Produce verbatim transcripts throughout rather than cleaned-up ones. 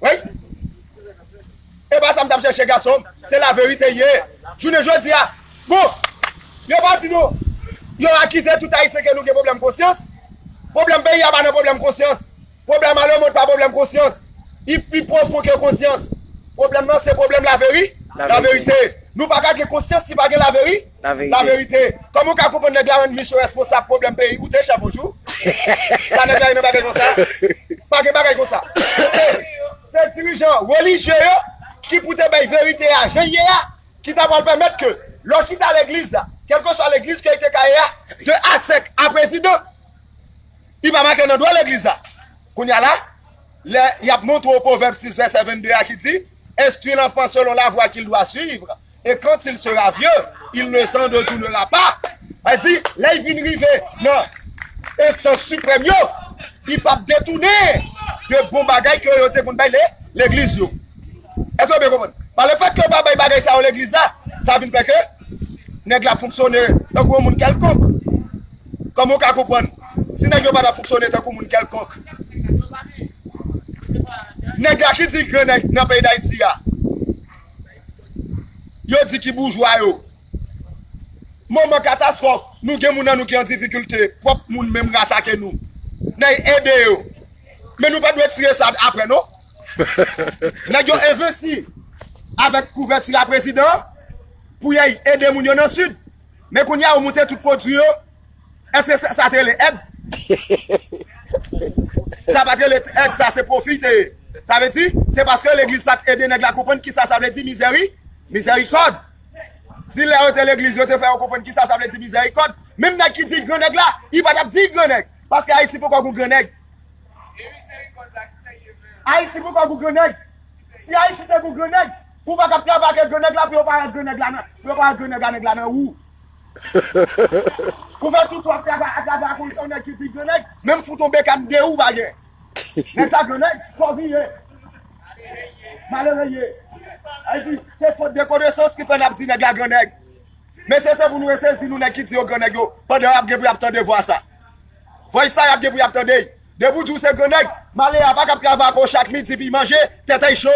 Wi. E pa sa m t ap chèche, gason m. Se laverite ye. Jounen jodi a, bon, yo pa di nou, yo akize tout Ayisyen ke nou gen pwoblèm konsyans. Pwoblèm peyi a pa nan pwoblèm konsyans. Pwoblèm a lemond pa pwoblèm konsyans. Li pi pwofon ke konsyans. Pwoblèm nan se pwoblèm laveri, laverite. Nou pa ka gen konsyans si pa gen laveri, laverite. Kòman w ka konprann nèg la rann misyon responsab pwoblèm peyi? Ou te chèf yon jou? Sa nèg la ye nan bagay konsa? Pa gen bagay konsa. Se dirijan relijye yo ki pou te bay verite a jan l ye a, ki ta pral pèmèt ke lè w chita legliz la, kèlkeswa legliz ke li te ka ye a, de A sèk a prezidan, li pa make nan dwa legliz la. Kounye a la, lè y ap montre w Pwovèb sis vèsè vennde a ki di, Instruis l'enfant selon la voie qu'il doit suivre, et quand il sera vieux, il ne s'en détournera pas. Sa di, lè y vin rive nan enstans siprèm yo, li p ap detounen de bon bagay ke yo te konn bay le, legliz yo. Èske w byen konprann? Pa lefèt ke yo pa bay bagay sa yo legliz la, sa vin fè ke nèg la fonksyone tankou yon moun kèlkonk. Kòman w ka konprann? Si nèg yo pa t ap fonksyone tankou moun kèlkonk, nèg la ki di gran nèg nan peyi Dayiti a, yo di ki boujwa yo. Moman katastwòf, nou gen moun nan nou ki an difikilte, pwòp moun menm ras ake nou. N a ede yo. Men nou pa dwe tire sa apre, non. Nèg yo envesti avèk kouvèti a prezidan pou y al ede moun yo nan Sid. Men kounye a, yo moute tout pwodui yo. Èske sa, sa te rele èd? Sa pa t rele èd, sa se pwofi te ye. Sa vle di, se paske legliz pa t ede nèg la konprann kisa sa vle di mizèri, mizèrikòd. Si lè yo te legliz, yo te fè yo konprann kisa sa vle di mizèrikòd, menm nèg ki di l gran nèg la, li pa t ap di l gran nèg. Paske Ayiti poko gon gran nèg. Ayiti poko gon gran nèg. Si Ayiti te gon gran nèg, ou pa t ap travay ak gran nèg la pou yo pa wè gran nèg la nan, pou yo pa wè gran nèg la, nèg la nan wou. Ou fè tout w ap travay, ap travay ak yon nèg ki di gran nèg, menm fout yon bekàn de ou pa gen. Nèg sa gran nèg, fò vin ye. Malere ye. Sa vle di, se fot de konesans ki fè n ap di nèg la gran nèg. Mesye, se pou nou resezi nou nèg ki di yo gran nèg yo, pandan y ap gen pou y ap tande vwa sa. Vwa sa y ap gen pou y ap tande. Depi w di w se gran nèg, malere a pa k ap travay ak ou chak midi pou l manje, tèt a l cho.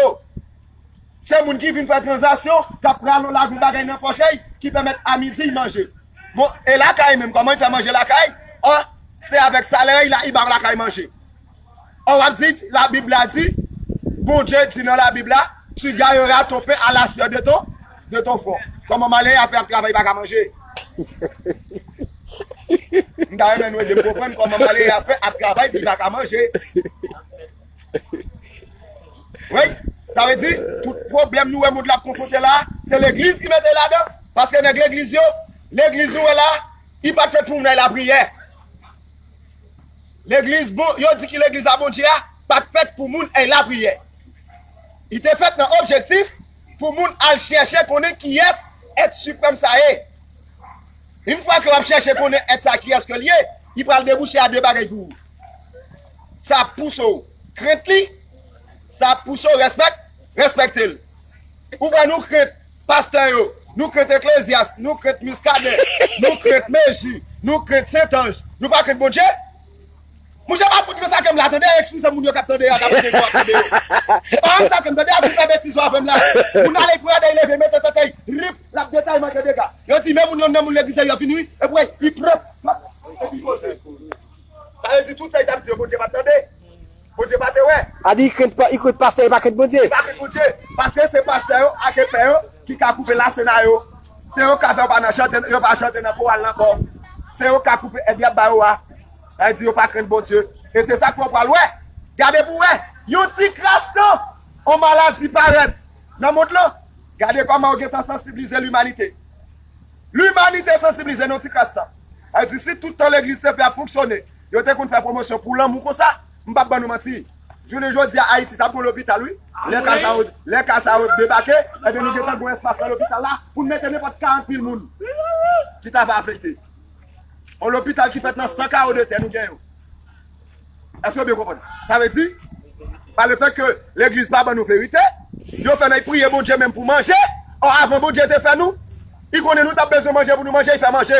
Se moun ki vin fè tranzaksyon, k ap rale yon lajan bagay nan pòch li, ki pèmèt a midi l manje. Bon, e lakay menm, kòman l fè manje lakay? Ò, se avèk salè l la, li ba lakay manje. Ò, w ap di, Labib la di, Bondye di nan Labib la, tu gagneras ton pain à la sueur de ton, de ton front. Kòman malere a fè ap travay, li pa ka manje? M ta renmen nou ede m konprann kòman malere a fè ap travay, li pa ka manje. Wi, sa vle di, tout pwoblèm nou wè mond la ap konfwonte la, se legliz ki mete ladan. Paske nèg legliz yo, legliz nou wè la, li pa t fèt pou moun al lapriyè. Legliz bon, yo di ki legliz a Bondye a, pa t fèt pou moun al lapriyè. Li te fèt nan objektif pou moun al chèche konnen kiyès èt siprèm sa ye. Yon fwa ke w ap chèche konnen èt sa kiyès ke l ye, li pral debouche a de bagay pou ou. Sa ap pouse w krent li, sa ap pouse w respèk, respekte l. Ou wè nou krent pastè yo, nou krent Eklezyas, nou krent Miskaden, nou krent Meji, nou krent Sentanj. Nou pa krent Bondye? Monchè, pa fout nan sa ke m la, tande, eskize moun yo k ap tande a, k ap tande yo, ap tande yo. E pa nan sa ke m tande a, pou fè betiz yo avè m la. Moun ale pou gade, leve, mete tèt li, rip, l ap detay manke dega. Yo di, men moun yo nan moun legliz yo vini, wi, epi, wi, li pran, epi poze. Sa vle di tout sa li t ap di yo, Bondye pa t tande. Bondye pa te wè. A di, li krent pa, li krent pastè, li pa krent Bondye. Li pa krent Bondye. Paske se pastè yo ak epè yo ki ka koupe lasena yo. Se yo k ka fè yo pa nan chante, yo pa chante nan koral la ankò. Se yo k ka koupe èd y ap ba yo a. Sa vle di yo pa krent Bondye. E se sa k fè w pral wè. Gade pou w wè. Yon ti kras tan, yon maladi parèt nan mond lan. Gade kòman yo gentan sansiblize limanite. Limanite sansiblize nan yon ti kras tan. Sa vle di si tout tan legliz te fè ap fonksyone, yo te konn fè pwomosyon pou lanmou konsa, m p ap ban nou manti. Jounen jodi a, Ayiti t ap gon lopital, wi. Lè ka sa yo, lè ka sa yo debake, ebyen nou gentan gon espas nan lopital la pou n mete nenpòt karant mil moun ki ta va afekte. Yon lopital ki fèt nan san kawo de tè nou gen yo. Èske w byen konprann? Sa vle di, pa lefèt ke legliz pa ban nou verite, yo fè nèg priye Bondye menm pou manje. Ò, avan Bondye te fè nou, li konnen nou t ap bezwen manje pou nou manje, li fè manje.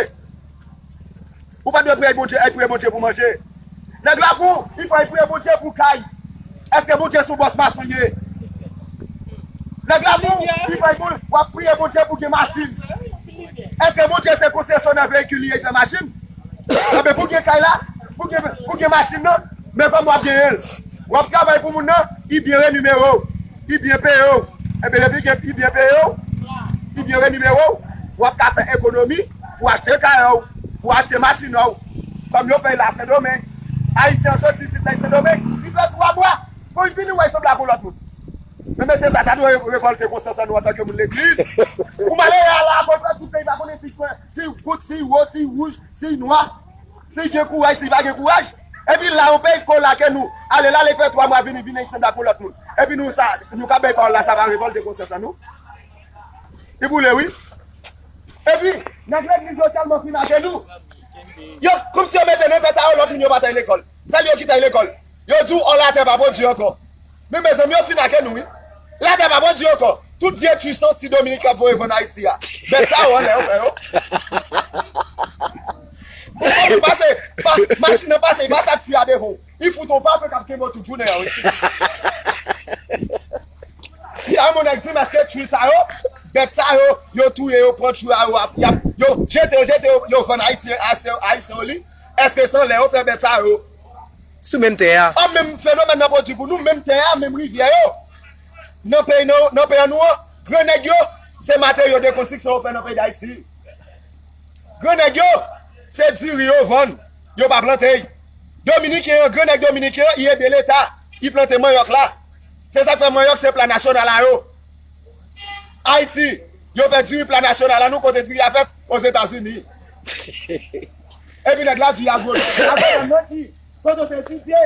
Ou pa dwe priye Bondye, al priye Bondye pou manje. Nèg la pou, li fè al priye Bondye pou kay. Èske Bondye se yon bòs mason ye? Nèg la pou li fè pou w ap priye Bondye pou gen machin. Èske Bondye se konsesyonè veyikil li ye, li fè machin? Anben pou gen kay la, pou gen, pou gen machin nan, men kòman w ap genyen l? W ap travay pou moun nan, li byen renimere w, li byen peye w. Enben depi gen, li byen peye w, li byen renimere w, w ap ka fè ekonomi pou achte kay ou, pou achte machin ou. Kòm yo fè la Sendomeng, Ayisyen an soti isit la Sendomeng, li fè twa mwa. Bon, li vini wè li sanble ak yon lòt moun. Men mesye sa ta dwe re- revòlte konsyans an nou antanke moun legliz. Pou malere a la, kontrè tout peyi pa konnen si kwen, si goud, si wo, si wouj, si nwa, si gen kouraj, si pa gen kouraj. Epi la, yon peyi kolake nou, ale la, li fè twa mwa vini, vini, li sanble ak yon lòt moun. Epi nou sa, nou ka bay pawòl la, sa pa revòlte konsyans an nou? Li boule, wi. Epi, nèg legliz yo tèlman fin ake nou. Yo, kòmsi yo mete nan tèt a yo, lòt moun yo pa t al lekòl. Sèl yo ki t al lekòl. Yo di w, ò, latè pa pwodui ankò. Men mezanmi, yo fin ake nou, wi. Latè pa pwodui ankò. Tout vye twi santi Dominik ap voye vann Ayiti a. Bèt sa yo anlè, yo fè yo. Ou pase, pa, machin nan pase, li pase ak twi a devan w. Li fout yon pafe k ap kenbe w tout jounen an, wi. Si a yon nèg di m èske twi sa yo, bèt sa yo, yo touye yo, pran twi a yo, ap, y ap, yo jete yo, jete yo, yo vann Ayiti, Ayisyen, Ayisyen yo li. Èske se anlè yo fè bèt sa yo? Sou menm tè a. An menm fenomèn nan pwodui pou nou, menm tè a, menm rivyè yo. Nan peyi, nan, nan peyi an nou an, gran nèg yo, se materyo de konstriksyon yo fè nan peyi Dayiti. Gran nèg yo, se diri yo vann, yo pa plante. Dominiken an, gran nèg dominiken an, li ede leta, li plante manyòk la. Se sa k fè manyòk se pla nasyonal a yo. Ayiti, yo fè diri pla nasyonal a nou, kote diri a fèt? Ozetazini. Epi nèg la di a gwo. Avè nan ki? Kote w te etidye?